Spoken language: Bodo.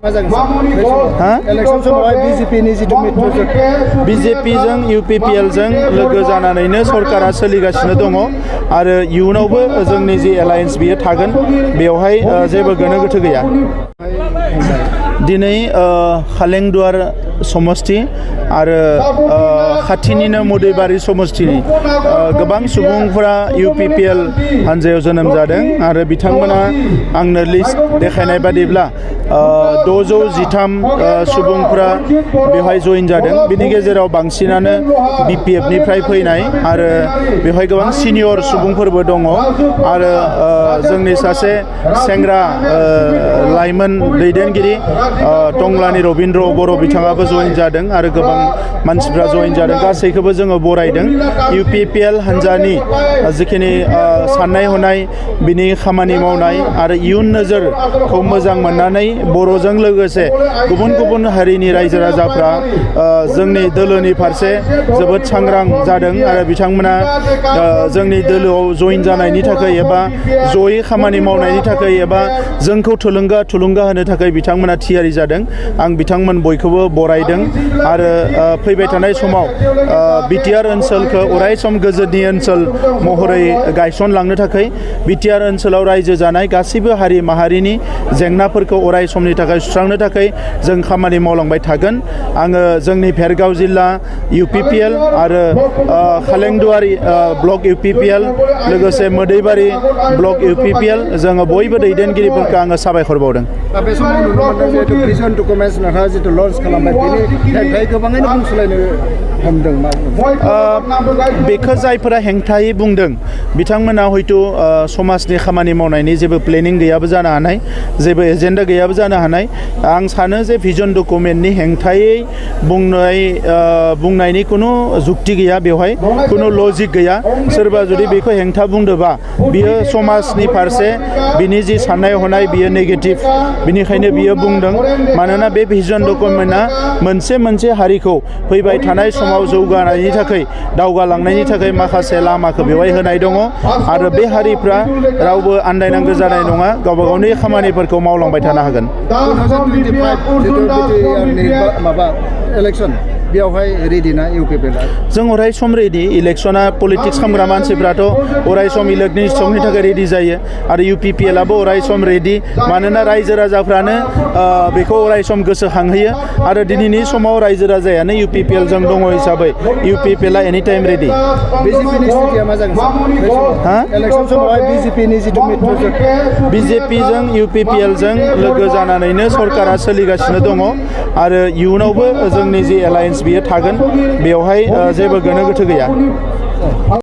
इलेक्शन समावहाय बीजेपीनि जिथु मित्रजों बीजेपीजों यूपीपीएलजों लोगो जानानैनो सरकारा सोलिगासिनो दङ आरो इयुनावबो जोंनि जि एलायन्स बियो थागोन बेवहाय जेबो गोनो गोथो गैया। दिनै खालेंदुवार समष्टि आरो खाथिनिनो मुदैबारि समष्टिनि गोबां सुबुंफोरा यूपीपीएल हानजायाव जोनोम जादों आरो बिथांमोना आंनो लिस्ट देखायनाय बादिब्ला 613 सुबुंफोरा बेवहाय जइन जादों। बिनि गेजेराव बांसिनानो बीपीएफनिफ्राय फैनाय आरो बेवहाय गोबां सिनियर सुबुंफोरबो दङ आरो जोंनि सासे सेंग्रा लाइमोन दैदेनगिरि टंलानि रबिन्द्र बर' बिथाङाबो जइन जादों आरो गोबां मानसिफ्रा जइन जादों। गासैखौबो जोङो बरायदों। यूपीपीएल हानजानि जिखिनि साननाय हनाय बिनि खामानि मावनाय आरो इयुन नोजोरखौ मोजां मोननानै बर'जों लोगोसे गुबुन गुबुन हारिनि रायजो राजाफ्रा जोंनि दोलोनि फारसे जोबोद सांग्रां जादों आरो बिथांमोना जोंनि दोलोआव जइन जानायनि थाखाय एबा जयै खामानि मावनायनि थाखाय एबा जोंखौ थुलुंगा होनो थाखाय बिथांमोना थियारि जादों। आं बिथांमोन बयखौबो बरायदों आरो फैबाय थानाय समाव बिटिआर ओनसोलखौ अरायसम गोजोननि ओनसोल महरै गायसनलांनो थाखाय बिटिआर ओनसोलाव रायजो जानाय गासैबो हारि माहारिनि जेंनाफोरखौ अराय समनि थाखाय सुस्रांनो थाखाय जों खामानि मावलांबाय थागोन। आङो जोंनि भेरगाव जिल्ला यूपीपीएल आरो खालेंदुवारि ब्लक यूपीपीएल लोगोसे मोदैबारि ब्लक यूपीपीएल जोङो बयबो दैदेनगिरिफोरखौ आङो साबायखर बावदों। बे समाव नुनो मोनदों जिहेतु भिजन डकुमेन्ट्स नोंथाङा जितु लन्च खालामबाय बेनि हेंथायै गोबाङैनो बुंसोलायनो हमदों मा बेखौ जायफोरा हेंथायै बुंदों बिथांमोना हयथ' समाजनि खामानि मावनायनि जेबो प्लेनिं गैयाबो जानो हानाय, जेबो एजेन्डा गैयाबो जानो हानाय। आं सानो जे भिजन डकुमेन्टनि हेंथायै बुंनायनि खुनु जुक्ति गैया, बेवहाय खुनु लजिक गैया। सोरबा जुदि बेखौ हेंथा बुंदोंबा बियो समाजनि फारसे बिनि जि साननाय हनाय बियो नेगेटिभ, बिनिखायनो बियो बुंदों। मानोना बे भिजन डकुमेन्टआ मोनसे हारिखौ फैबाय थानाय समाव जौगानायनि थाखाय दावगालांनायनि थाखाय माखासे लामाखौ बेवहाय होनाय दङ आरो बे हारिफ्रा रावबो आन्दायनांगौ जानाय नङा, गावबा गावनि खामानिफोरखौ मावलांबाय थानो हागोन। 2025 माबा इलेक्शन बेवहाय रेडि ना यूपीपीएल? जों अराय सम रेडि। इलेक्शना पलिटिक्स खालामग्रा मानसिफ्राथ' अराय सम इलेक्शननि थाखाय रेडि जायो आरो यूपीपीएलआबो अराय सम रेडि। मानोना रायजो राजाफ्रानो बेखौ अराय सम गोसोखांहोयो आरो दिनैनि समाव रायजो राजायानो यूपीपीएलजों दङ हिसाबै यूपीपीएलआ एनि टाइम रेडि। बीजेपीनि स्थितिया मा जागोन? इलेक्शन समावहाय बीजेपीनि जिथु मित्रजों बीजेपीजों यूपीपीएलजों लोगो जानानैनो सरकारा सोलिगासिनो दङ आरो इयुनावबो जोंनि जि एलायन्स बियो थागोन। बेवहाय जेबो गोनो गोथो गैया।